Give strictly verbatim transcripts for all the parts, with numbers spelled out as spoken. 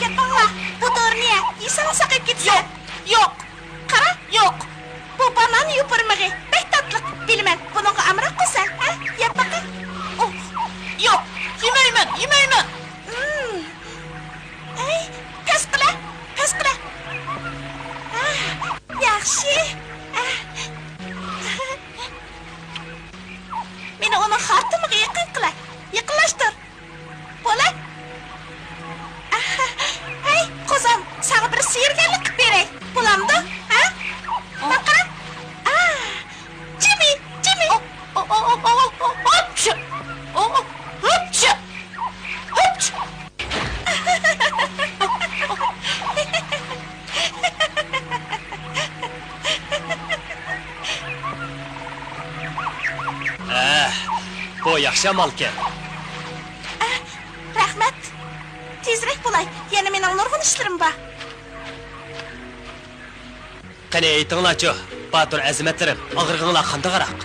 گەپ ئاڭلا، بۇ دورىنى يە، يېسەڭ ساقىيىپ كېتىسەن. ياق، ياق. قارا، يوق. بۇ بانان يوپۇرمىقى، بەك تاتلىق. بىلىمەن، بۇنىڭغا ئامراققۇ سەن، ھە؟ يەپ باقە. ئوھ، ياق، يېمەيمەن، يېمەيمەن. ئەي، پەس قىلە، پەس قىلە. ئاھ، ياخشى. ئاھ. مېنى ئۇنىڭ خارتۇمىغا يېقىن قىلە. يېقىنلاشتۇر. بولە. ئاھ، ھەي، قوزام، ساڭا بىر سېھىرگەرلىك قىلىپ بېرەي. بولامدۇ؟ ھە؟ ماڭا قارا. ئاھ. جىمى، جىمى. ئوپچۇ! ئوپچۇ! ئوپچۇ! ئەھ، بۇ ياخشى ئامالكەن. ئەھ، رەھمەت. تېزرەك بولاي، يەنە مېنىڭ نۇرغۇن ئىشلىرىم بار. قېنى ئېيتىڭلارچۇ، باتۇر ئەزىمەتلىرىم، ئاغرىقىڭلار قانداقراق؟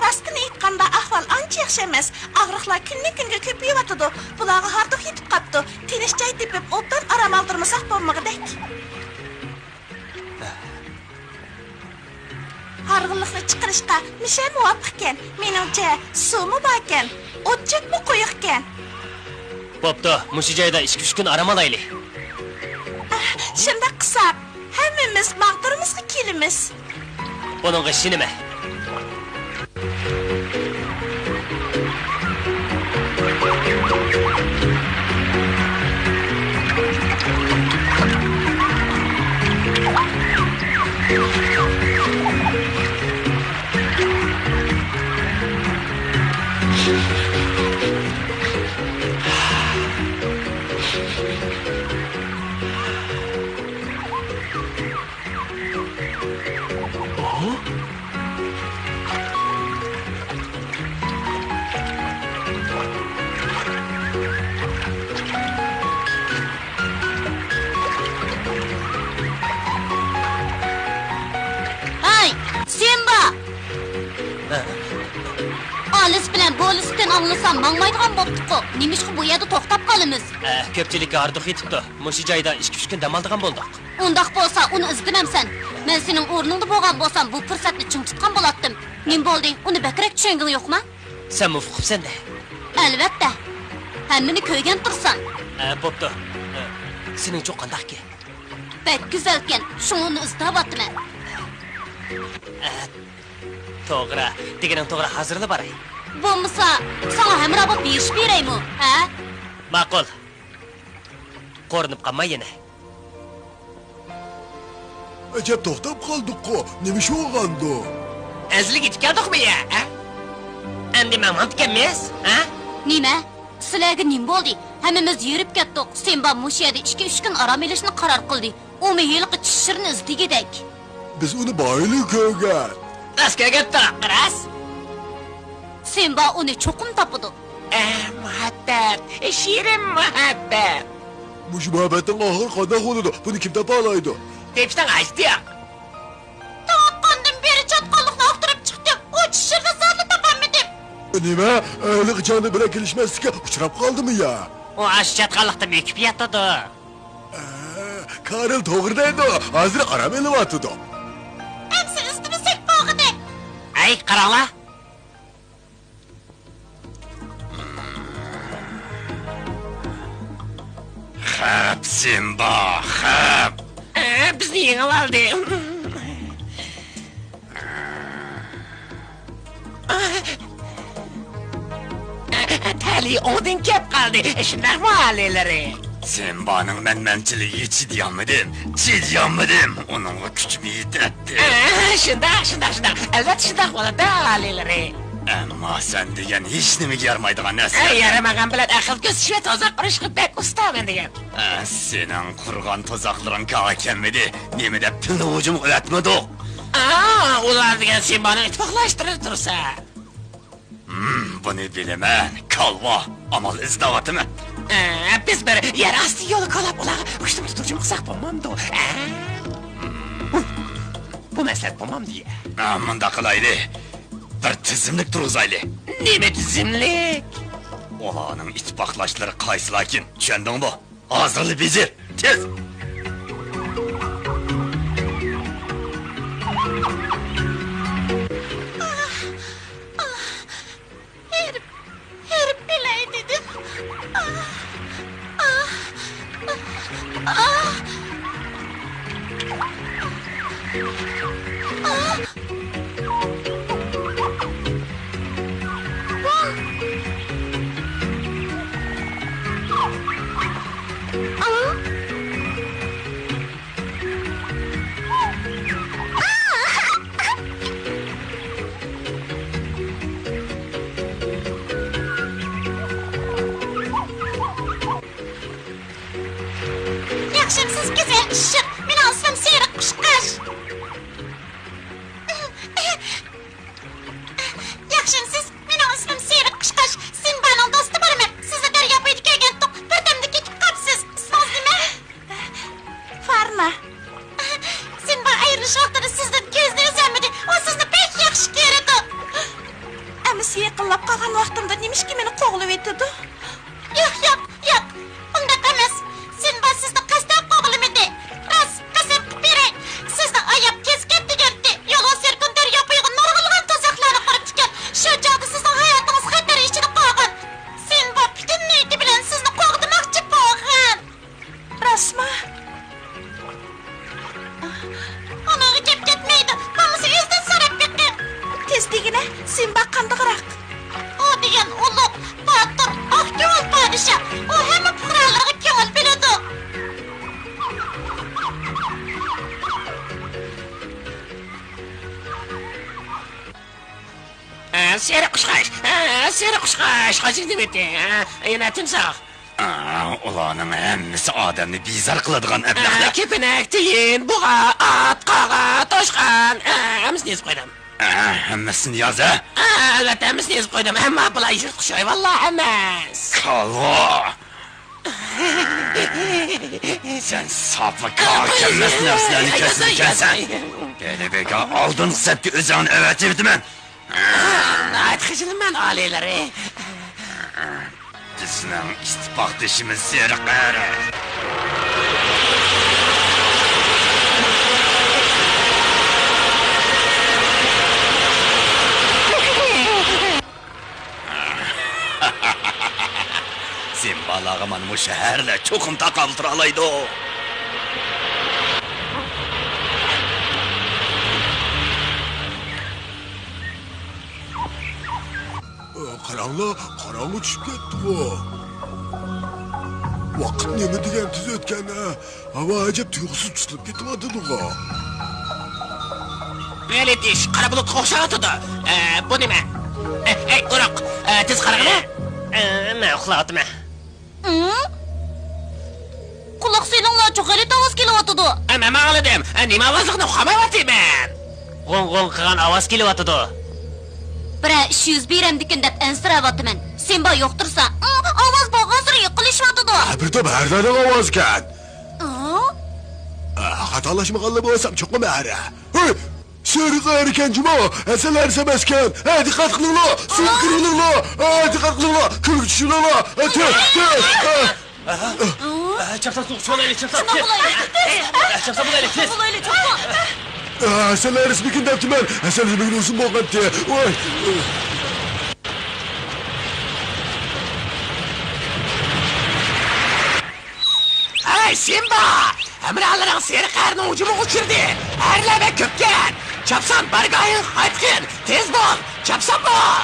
راستىنى ئېيتقاندا، ئەھۋال ئانچە ياخشى ئەمەس. ئاغرىقلار كۈندىن-كۈنگە كۆپىيىۋاتىدۇ. بۇلارغا ھاردۇق يېتىپ قاپتۇ. تىنچ جاي تېپىپ، ئوبدان ئارام ئالدۇرمىساق بولمىغۇدەك. ھارغىنلىقنى چىقىرىشقا مىشە مۇۋاپىقكەن. مېنىڭچە، سۇمۇ باركەن، ئوت-چۆپمۇ قويۇقكەن. بوپتۇ، مۇشۇ جايدا ئىككى-ئۈچ كۈن ئارام ئالايلى. ئاھ، شۇنداق قىلساق، ھەممىمىز ماغدۇرىمىزغا كېلىمىز. بۇنىڭغا ئىشىنىمەن. ھەي، سىمبا! ئالىس بىلەن بولىستىن ئاڭلىسام ماڭمايدىغان بوپتۇققۇ. نېمىشقا بۇ يەردە توختاپ قالىمىز؟ ئە، كۆپچىلىككە ھاردۇق يېتىپتۇ. مۇشۇ جايدا ئىككى-ئۈچ كۈن دەم ئالىدىغان بولدۇق. ئۇنداق بولسا ئۇنى ئىزدىمەمسەن؟ مەن سېنىڭ ئورنۇڭدا بولغان بولسام بۇ پۇرسەتنى چىڭ تۇتقان بولاتتىم. نېمە بولدى؟ ئۇنى بەكرەك چۈشەنگىڭ يوقما؟ سەنمۇ ئۇقۇپسەن-دە. ئەلۋەتتە. ھەممىنى كۆرگەن تۇرسام. ئە، بوپتۇ. ئە، سېنىڭچۇ قانداقكى؟ بەك گۈزەلكەن، شۇڭا ئۇنى ئىزدەۋاتىمەن. توغرا، دېگىنىڭ توغرا، ھازىرلا باراي. بولمىسا، ساڭا ھەمراھ بولۇپ بېرىشىپ بېرەيمۇ، ھە؟ ماقۇل. قورۇنۇپ قالماي يەنە. ئەجەب، توختاپ قالدۇققۇ، نېمە ئىش بولغاندۇ؟ ئەزىلگە يېتىپ كەلدۇقمۇ يا، ھە؟ ئەمدى ماڭمامدىكەنمىز، ھە؟ نېمە؟ سىلەرگە نېمە بولدى؟ ھەممىمىز ھېرىپ كەتتۇق. سىمبا مۇشۇ يەردە ئىككى-ئۈچ كۈن ئارام ئېلىشنى قارار قىلدى. ئۇمۇ ھېلىقى چىشىرنى ئىزدىگۈدەك. بىز ئۇنى بايىلا كۆرگەن. راست كۆرگەنتۇق، راست. سىمبا ئۇنى چوقۇم تاپىدۇ. ئە، مۇھەببەت، شېرىن مۇھەببەت. مۇشۇ مۇھەببەتنىڭ ئاخىرى قانداق بولىدۇ؟ بۇنى كىم تاپالايدۇ؟ تېپىشنىڭ ھاجىتى يوق. تۇغۇلغاندىن بېرى چاتقاللىقنى ئاختۇرۇپ چىقتىم. ئۇ چىشىرنى زادىلا تاپالمىدىم. نېمە؟ ھېلىقى جانى بىلەن كېلىشمەسلىككە ئۇچراپ قالدىمۇ يا؟ ئۇ ئاشۇ چاتقاللىقتا مۆكۈپ ياتىدۇ. ئە، كارل توغرا دەيدۇ، ھازىر ئارام ئېلىۋاتىدۇ. ئەمسە ئىزدىمىسەك بولغۇدەك. ئەي، قاراڭلار! خەپ، سىمبا، خەپ! ئە، بىزنى يېڭىۋالدى. تەلىيى ئوڭدىن كەپ قالدى، شۇنداقمۇ ئالىيلىرى؟ سىمبانىڭ مەنمەنچىلىكىگە چىدىيالمىدىم، چىدىيالمىدىم، ئۇنىڭغا كۈچۈم يېتەتتى. ئە، شۇنداق، شۇنداق، شۇنداق، ئەلۋەتتە شۇنداق بولىدۇ، ئالىيلىرى. ئەمما سەن دېگەن ھېچنېمىگە يارىمايدىغان نەرسە. ئە، يارىمىغان بىلەن ئەقىل كۆرسىتىش ۋە تۇزاق قۇرۇشقا بەك ئۇستامەن دېگەن. ئە، سېنىڭ قۇرغان تۇزاقلىرىڭ كارغا كەلمىدى. نېمە دەپ پىلنى ھۇجۇمغا ئەۋەتمىدۇق؟ ئا، ئۇلار دېگەن سىمبانىڭ ئىتتىپاقلاشلىرى تۇرسا. ھىم، بۇنى بىلىمەن، كالۋا. ئامال ئىزدەۋاتىمەن. ئە، بىز بىر يەر ئاستى يولى كولاپ ئۇلارغا ھۇجۇم تۇتۇپ ھۇجۇم قىلساق بولمامدۇ؟ ئە؟ بۇ مەسلىھەت بولمامدۇ يا؟ ئە، مۇنداق قىلايلى. بىر تىزىملىك تۇرغۇزايلى. نېمە تىزىملىك؟ ئۇلارنىڭ ئىتتىپاقلاشلىرى قايسىلاركىن، چۈشەندىڭمۇ؟ ھازىرلا بېجىر، تېز! ھېرىپ، ھېرىپ ئۆلەي دېدىم. ياخشىمسىز، گۈزەل ئىششىق؟ مېنىڭ ئىسمىم سېرىق قۇشقاچ. ياخشىمسىز؟ مېنىڭ ئىسمىم سېرىق قۇشقاچ. سىمبانىڭ دوستى بارمەن. سىزنى دەريا بويىدا كۆرگەنتۇق. بىردەمدە كېتىپ قاپسىز. ئىسمىڭىز نېمە؟ فارنا. سىمبا ئايرىلىش ۋاقتىدا سىزدىن كۆزىنى ئۈزەلمىدى. ئۇ سىزنى بەك ياخشى كۆرىدۇ. ئەمىسە يېقىنلاپ قالغان ۋاقتىمدا نېمىشقا مېنى قوغلىۋېتىدۇ؟ ياق، ياق، ياق، ئۇنداق ئەمەس. سىمبا سىزنى قەستەن قوغلىمىدى. راست، قەسەم قىلىپ بېرەي، سىزنى ئاياپ تېز كەت دېگەنتى. يولۋاس ياركون دەريا بويىغا نۇرغۇنلىغان تۇزاقلارنى قۇرۇپتىكەن. شۇ چاغدا سىزنىڭ ھاياتىڭىز خەتەر ئىچىدە قالغان. سىمبا پۈتۈن نىيىتى بىلەن سىزنى قوغدىماقچى بولغان. راستمۇ؟ ئۇنىڭغا گەپ كەتمەيدۇ. بولمىسا ئۆزىدىن سوراپ بېقىڭ. تېز دېگىنە، سىمبا قانداقراق؟ ئۇ دېگەن ئۇلۇغ، باتۇر، ئاق كۆڭۈل پادىشاھ. ئۇ ھەممە پۇقرالىرىغا كۆڭۈل بۆلىدۇ. ھە، سېرىق قۇشقاچ، ھە، سېرىق قۇشقاچ، قاچىدىم ئىتى، ھە، يەنە تىمساھ. ئا، ئۇلارنىڭ ھەممىسى ئادەمنى بىزار قىلىدىغان ئەبلەخلەر. ئا، كېپىنەك، تىيىن، بۇغا، ئات، قاغا، توشقان، ئا، ھەممىسىنى يېزىپ قويدۇم. ئا، ھەممىسىنى ياز، ھە؟ ئا، ئەلۋەتتە، ھەممىسىنى يېزىپ قويدۇم، ئەمما بۇلار يىرتقۇچ ھايۋانلار ئەمەس. كالۋا! سەن ساپلا كار كەلمەس نەرسىلەرنى كەسىدىكەنسەن. ھېلى بىكار ئالدىنقى سەپكە ئۆزۈڭنى ئەۋەتىۋېتىمەن. ناھايىتى خىجىلمەن، ئالىيلىرى. بىزنىڭ ئىتتىپاقدىشىمىز سېرىق ئەر. سىمبالارغا مانا مۇشۇ شەھەرلەر چوقۇم تاقابىل تۇرالايدۇ. ئاللا، قاراڭغۇ چۈشۈپ كەتتىغۇ. ۋاقىت نېمە دېگەن تېز ئۆتكەن، ھە؟ ھاۋا ئەجەب تۇيۇقسىز تۇتۇلۇپ كېتىۋاتىدىغۇ. بېلىتىش قارا بۇلۇتقا ئوخشاۋاتىدۇ. ئە، بۇ نېمە؟ ئە، ئەي، ئۇرۇق، ئە، تېز قارىغىنە. ئە، مەن ئۇخلاۋاتىمەن. ئىڭ؟ قۇلاق سېلىڭلارچۇ، غەلىتە ئاۋاز كېلىۋاتىدۇ. ئە، مەن ئاڭلىدىم. ئە، نېمە ئاۋازلىقىنى ئۇقالمايۋاتىمەن. غوڭ-غوڭ قىلغان ئاۋاز كېلىۋاتىدۇ. بىرەر ئىش يۈز بېرەمدىكىن دەپ ئەنسىرەۋاتىمەن. سىمبا يوقتۇرسا، ئىڭ، ئاۋاز بارغانسېرى يېقىنلىشىۋاتىدۇ. ھە، بىر توپ ھەرىلەرنىڭ ئاۋازىكەن. ئىڭ؟ ئە، خاتالاشمىغانلا بولسام چوقۇم ھەرە. ھەي! سېرىق ئەركەن جۇمۇ، ھەسەل ھەرىسى ئەمەسكەن. ھە، دىققەت قىلىڭلار، سۇغا كىرىۋېلىڭلار. ھە، دىققەت قىلىڭلار، كۆلگە چۈشۈۋېلىڭلار. ھە، تېز، تېز. ھە. ھە، چاپسان سۇغا چۈشۈۋالايلى، چاپسان. شۇنداق بولايلى، تېز. ھە، چاپسان بولايلى، تېز. بولايلى، چاپسان. ھە، ھەسەل ھەرىسى بېكىن دەپتىمەن. ھەسەل بېكىن ئۇزۇن بولغانتى. ۋاي. ھەي، سىمبا! ھەمراھلىرىڭ سېرىق ئەرنىڭ ھۇجۇمىغا ئۇچرىدى. ئەرلەر بەك كۆپكەن. چاپسان بارگاھىڭغا قايتقىن. تېز بول، چاپسان بول!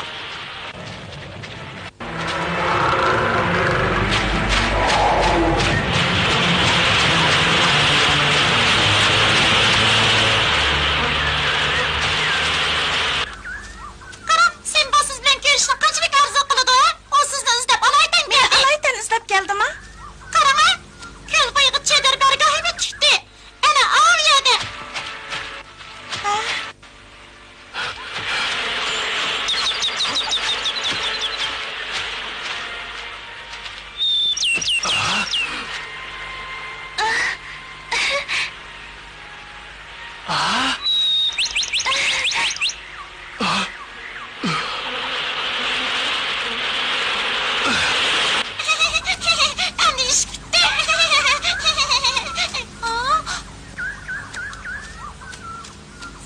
قاراڭ، سىمبا سىز بىلەن كۆرۈشۈشنى قانچىلىك ئارزۇ قىلىدۇ. ئۇ سىزنى ئىزدەپ ئالايىتەن مېنى كەلدى. ئالايىتەن ئىزدەپ كەلدىما؟ قاراڭا، كۆل بويىغا چېدىر بارگاھىمۇ تىكتى. ئەنە ئاۋۇ يەردە. ھە؟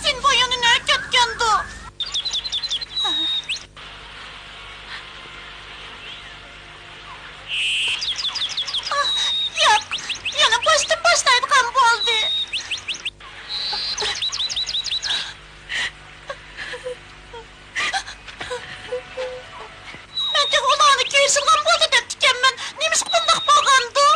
سىمبا يەنە نەگە كەتكەندۇ؟ ياق، يەنە باشتىن باشلايدىغان بولدى. مەن تېخى ئۇلارنى كۆرۈشىدىغان بولدى دەپتىكەنمەن. نېمىشقا بۇنداق بولغاندۇ؟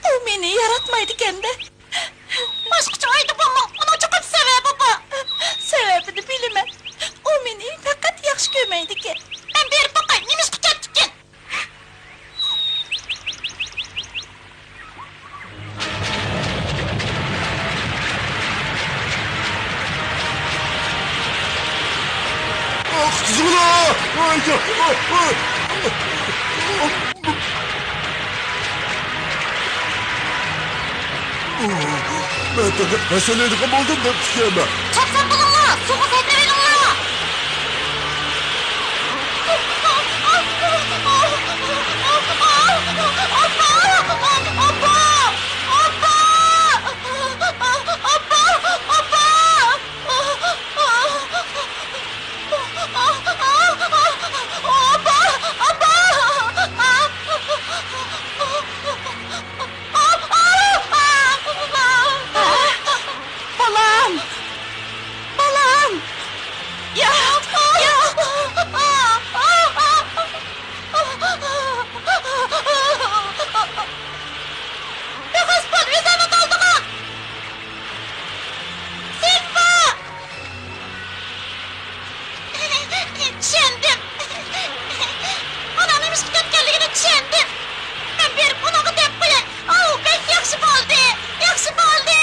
ئۇ مېنى ياراتمايدىكەن-دە. باشقىچە ئايدا بولماڭ، ئۇنىڭ چوقۇم سەۋەبى بار. سەۋەبىنى بىلىمەن. ئۇ مېنى پەقەت ياخشى كۆرمەيدىكەن. مەن بېرىپ باقاي، نېمىشقا كەتتىكىن؟ ئاھ، قىزىملا! ئاي، ئاي، ئاي. مەن پەقەت ھەسەللەيدىغان بولدۇم دەپ چۈشىنەمەن. چاپسان بولۇڭلار! سۇغا سەكرىۋېلىڭلار! بالام! بالام! ياق! ياق! بىخەس بول، ئۆزۈڭنى قالدۇرغىن! سىمبا! چۈشەندىم. ئۇنىڭ نېمىشقا كەتكەنلىكىنى چۈشەندىم. مەن بېرىپ ئۇنىڭغا دەپ قوياي. ئاۋۇ بەك ياخشى بولدى. ياخشى بولدى.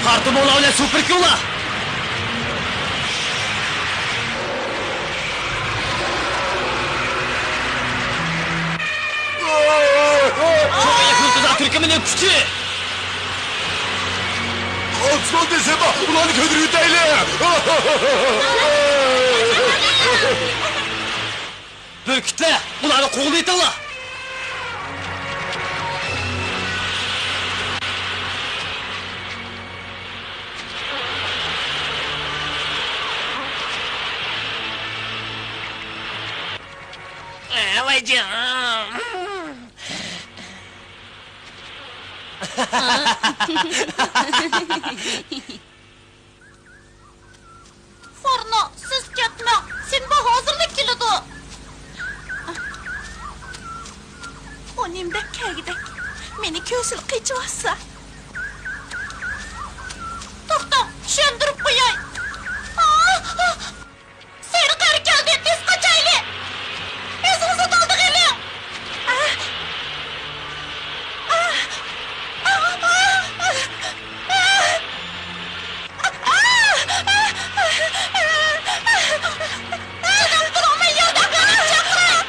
قارتىمۇڭلار بىلەن سۇ پۈركۈڭلار! چوڭ ئېلىق يۇلتۇزلار تۈركۈمىنىڭ كۈچى! ئاسمان دېسەم، ئۇلارنى كۆتۈرۈۋېتەيلى! بۈركۈتلەر، ئۇلارنى قوغلىۋېتىڭلار! ئاكىجان. فورنو، سىز كەتمەڭ، سىنبا ھازىرلا كېلىدۇ. ئۇ نېمىدەپ كەلگۈدەك؟ مېنى كۆرسىلا قېچىۋاتسا. توختاڭ، چۈشەندۈرۈپ قوياي. ئاھ! سېرىق ئەر كەلدى، تېز قاچايلى! ئۆزىڭىزنى دالدىغا ئېلىڭ! چىداپ تۇرالماي ياردەم بېرىڭ، چاقىرىڭ!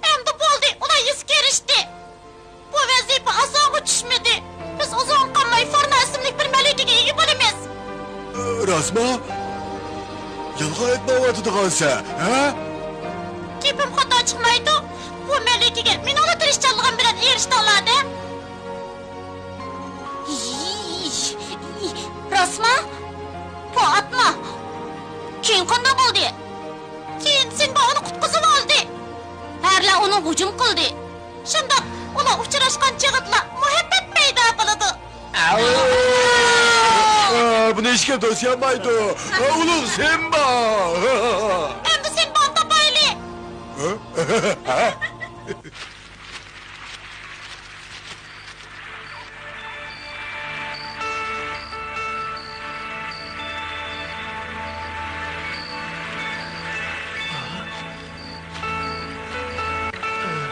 ئەمدى بولدى، ئۇلار يېسىپ كىرىشتى. بۇ ۋەزىپە ئاسانغا چۈشمىدى. بىز ئۇزۇن قالماي فورنو ئىسىملىك بىر مەلىكىگە ئىگە بولىمىز. راستمۇ؟ يالغان ئېيتمايۋاتىدىغانسەن، ھە؟ گېپىم خاتا چىقمايدۇ. بۇ مەلىكىگە مېنىڭلا تىرىشچانلىقىم بىلەن ئېرىشتىڭلار-دە. راستمۇ؟ بۇ ئاتمۇ؟ كېيىن قانداق بولدى؟ كېيىن سىنبا ئۇنى قۇتقۇزۇۋالدى. پەرىلەر ئۇنىڭغا ھۇجۇم قىلدى. شۇنداق، ئۇلار ئۇچراشقان چېغىدىلا مۇھەببەت پەيدا بولىدۇ. ئاۋۇ! ئا، بۇنى ھېچكىم توسۇيالمايدۇ. ئا، ئۇلۇغ سىمبا! ئەمدى سىمبانى تاپايلى. ھە؟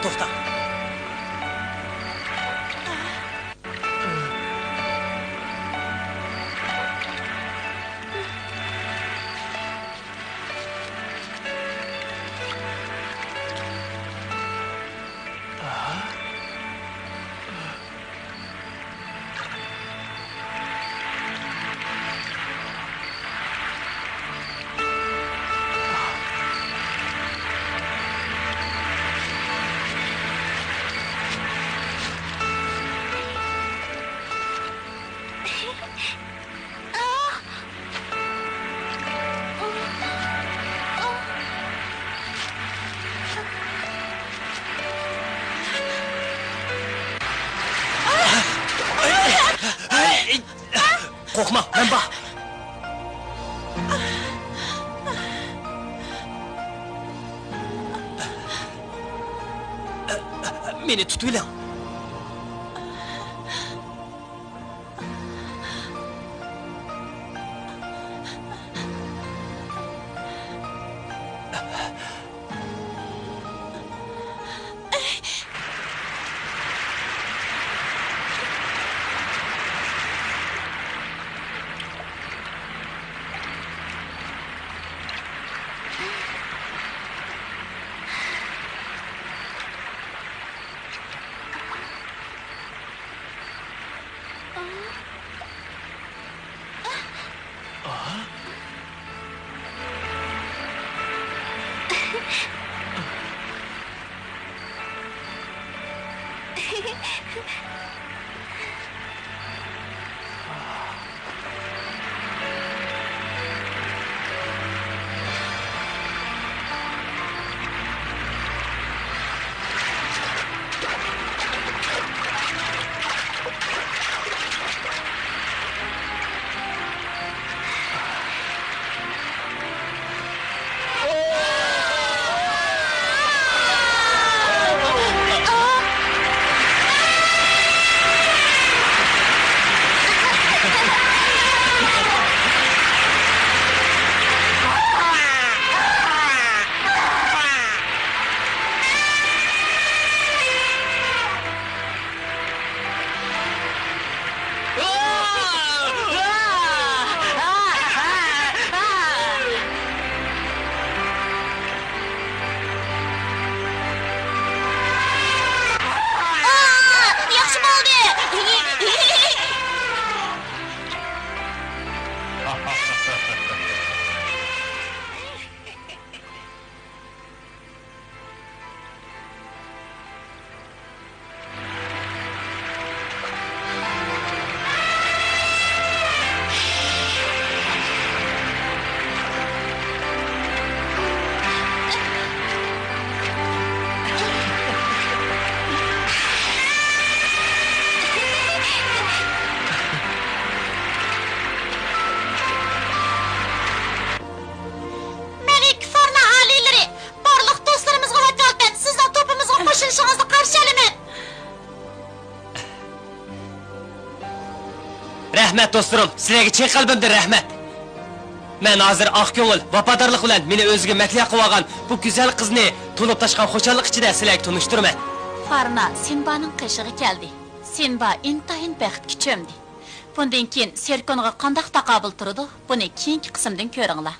توختا. قورقما، مەن بار. مېنى تۇتۇۋېلىڭ. ئېچىلىشىڭىزنى قارشى ئالىمەن. رەھمەت، دوستلىرىم، سىلەرگە چىن قەلبىمدىن رەھمەت. مەن ھازىر ئاق كۆڭۈل، ۋاپادارلىق بىلەن مېنى ئۆزىگە مەھلىيا قىلىۋالغان بۇ گۈزەل قىزنى تولۇپ تاشقان خۇشاللىق ئىچىدە سىلەرگە تونۇشتۇرىمەن. فارنا سىمبانىڭ قېشىغا كەلدى. سىمبا ئىنتايىن بەختكە چۆمدى. بۇندىن كېيىن سېركونغا قانداق تاقابىل تۇرىدۇ، بۇنى كېيىنكى قىسىمدىن كۆرۈڭلار.